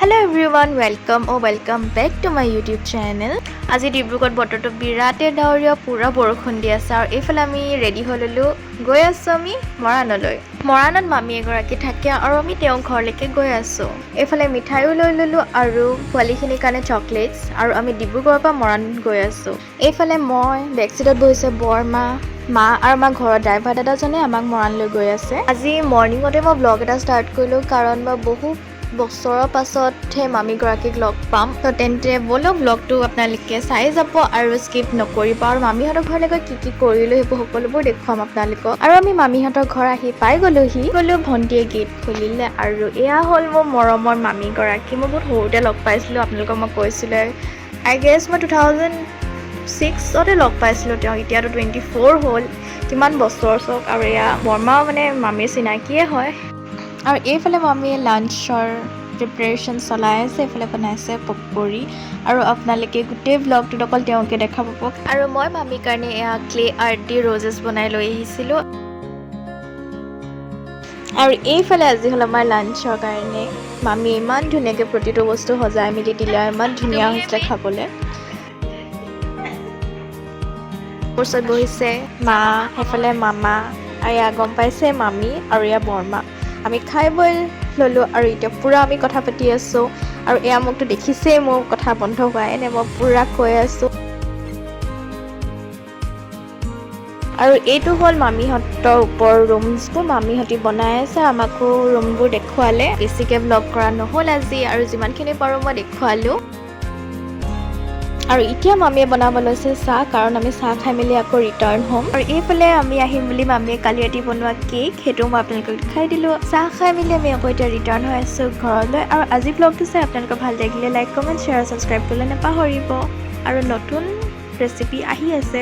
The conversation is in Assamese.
Hello everyone, welcome or welcome back to my YouTube channel. আজি ডিব্ৰুগড়ত বতৰটো বিৰাটেই ডাৱৰীয়া, পূৰা বৰষুণ দি আছে। আৰু এইফালে আমি ৰেডি হৈ ল'লোঁ, গৈ আছোঁ আমি মৰাণলৈ। মৰাণত মামী এগৰাকী থাকে আৰু আমি তেওঁৰ ঘৰলৈকে গৈ আছোঁ। এইফালে মিঠাইও লৈ ল'লোঁ আৰু পোৱালিখিনিৰ কাৰণে চকলেটছ। আৰু আমি ডিব্ৰুগড়ৰ পৰা মৰাণ গৈ আছোঁ। এইফালে মই বেক চিটত বহিছে, বৰমা, মা আৰু আমাৰ ঘৰৰ ড্ৰাইভাৰ দাদাজনে আমাক মৰাণলৈ গৈ আছে। আজি মৰ্ণিঙতে মই ব্লগ এটা ষ্টাৰ্ট কৰিলোঁ, কাৰণ মই বহু বছৰৰ পাছতহে মামীগৰাকীক লগ পাম। তো তেন্তে ব'লক, ব্লগটো আপোনালোকে চাই যাব আৰু স্কিপ নকৰিব। আৰু মামীহঁতৰ ঘৰলৈ গৈ কি কি কৰিলোঁ, সেইবোৰ সকলোবোৰ দেখুৱাম আপোনালোকক। আৰু আমি মামীহঁতৰ ঘৰ আহি পাই গ'লোহি। গ'লোঁ, ভণ্টিয়ে গেট খুলিলে আৰু এয়া হ'ল মোৰ মৰমৰ মামীগৰাকী। মই বহুত সৰুতে লগ পাইছিলোঁ, আপোনালোকক মই কৈছিলোঁ। I guess মই 2006তে লগ পাইছিলোঁ তেওঁক। এতিয়াতো 24 হ'ল, কিমান বছৰ চাওক। আৰু এয়া বৰমাও, মানে মামীৰ চিনাকিয়ে হয়। আৰু এইফালে মামীয়ে লাঞ্চৰ প্ৰিপেৰেশ্যন চলাই আছে। এইফালে বনাইছে পকৰি। আৰু আপোনালোকে গোটেই ব্লগটোত অকল তেওঁকে দেখা পাব। আৰু মই মামীৰ কাৰণে এয়া ক্লে আৰ্ট দি ৰ'জেছ বনাই লৈ আহিছিলোঁ। আৰু এইফালে আজি হ'ল আমাৰ লাঞ্চৰ কাৰণে। মামীয়ে ইমান ধুনীয়াকৈ প্ৰতিটো বস্তু সজাই মেলি দিলে আৰু ইমান ধুনীয়া হৈছিলে খাবলৈ। মোৰ ওচৰত বহিছে মা, সেইফালে মামা আৰু এয়া গম পাইছে মামী আৰু এয়া বৰমা। আমি খাই বৈ ল'লোঁ আৰু এতিয়া পূৰা আমি কথা পাতি আছোঁ। আৰু এয়া মোকতো দেখিছেই, মোৰ কথা বন্ধ হোৱাই নাই, মই পূৰা কৈ আছোঁ। আৰু এইটো হ'ল মামীহঁতৰ ওপৰৰ ৰুমছবোৰ, মামীহঁতি বনাই আছে। আমাকো ৰুমবোৰ দেখুৱালে। বেছিকৈ ব্লগ কৰা নহ'ল আজি আৰু যিমানখিনি পাৰোঁ মই দেখুৱালোঁ। আৰু এতিয়া মামীয়ে বনাব লৈছে চাহ, কাৰণ আমি চাহ খাই মেলি আকৌ ৰিটাৰ্ণ হ'ম। আৰু এইফালে আমি আহিম বুলি মামীয়ে কালি ৰাতি বনোৱা কেক, সেইটো মই আপোনালোকক দেখাই দিলোঁ। চাহ খাই মেলি আমি আকৌ এতিয়া ৰিটাৰ্ণ হৈ আছোঁ ঘৰলৈ। আৰু আজি ব্লগটো চাই আপোনালোকৰ ভাল লাগিলে লাইক, কমেণ্ট, শ্বেয়াৰ, ছাবস্ক্ৰাইব কৰিবলৈ নাপাহৰিব। আৰু নতুন ৰেচিপি আহি আছে।